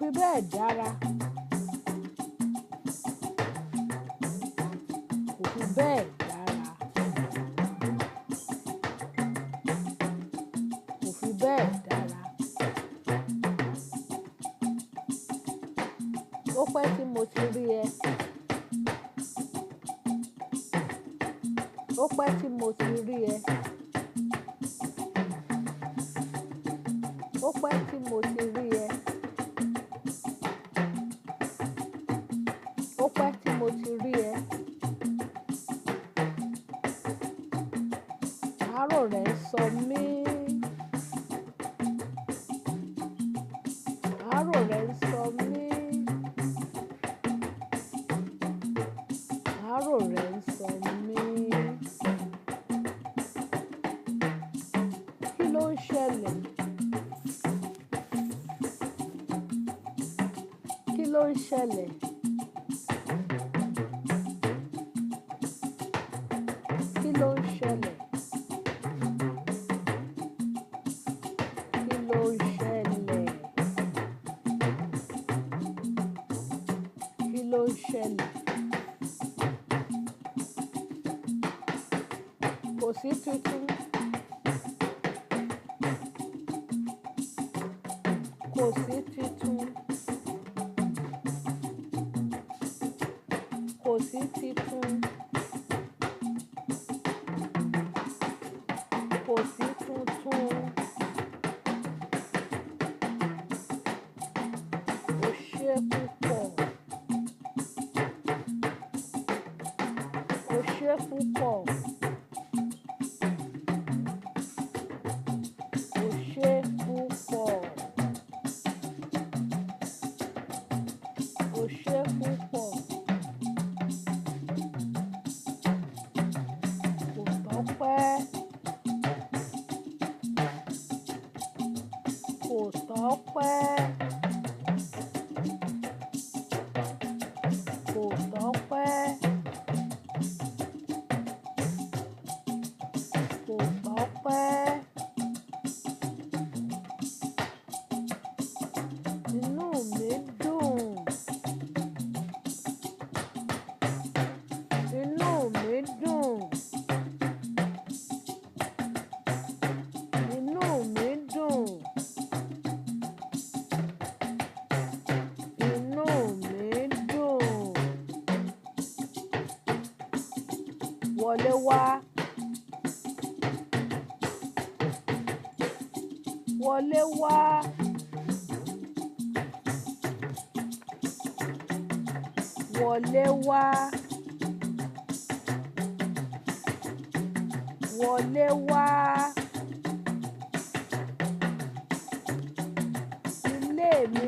Fi bẹ́ẹ̀ dára. Kò fi bẹ́ẹ̀ dára. Kò fi bẹ́ẹ̀ dára. Ó pẹ́ tí mo ti rí ẹ. Ó pẹ́ tí mo ti rí ẹ. Ó pẹ́ tí mo ti rí ẹ. Ó pẹ́ tí mo ti rí ẹ. Àárò rẹ̀ ń sọ mí. Àárò rẹ̀ ń sọ mí. Àárò rẹ̀ ń sọ mí. Kí ló ń ṣẹlẹ̀? Kí ló ń ṣẹlẹ̀? Kí ló ń ṣẹlẹ̀? Kí ló ń ṣẹlẹ̀? Kí ló ń ṣẹlẹ̀? Kò sí tuntun. Kò sí titun. Kò sí titun. Kò sí tuntun. O ṣé púpọ̀. O ṣé púpọ̀. O ṣé púpọ̀. O ṣé púpọ̀. Kò tọ́pẹ́. Kò tọ́pẹ́. Kò tọ́pẹ́. Kò tọ́pẹ́. Inú mi dùn. Inú mi dùn. Inú mi dùn. Inú mi dùn. Wọlé wá. Wọlé wá. Wọlé wá. Wọlé wá. Ilé mi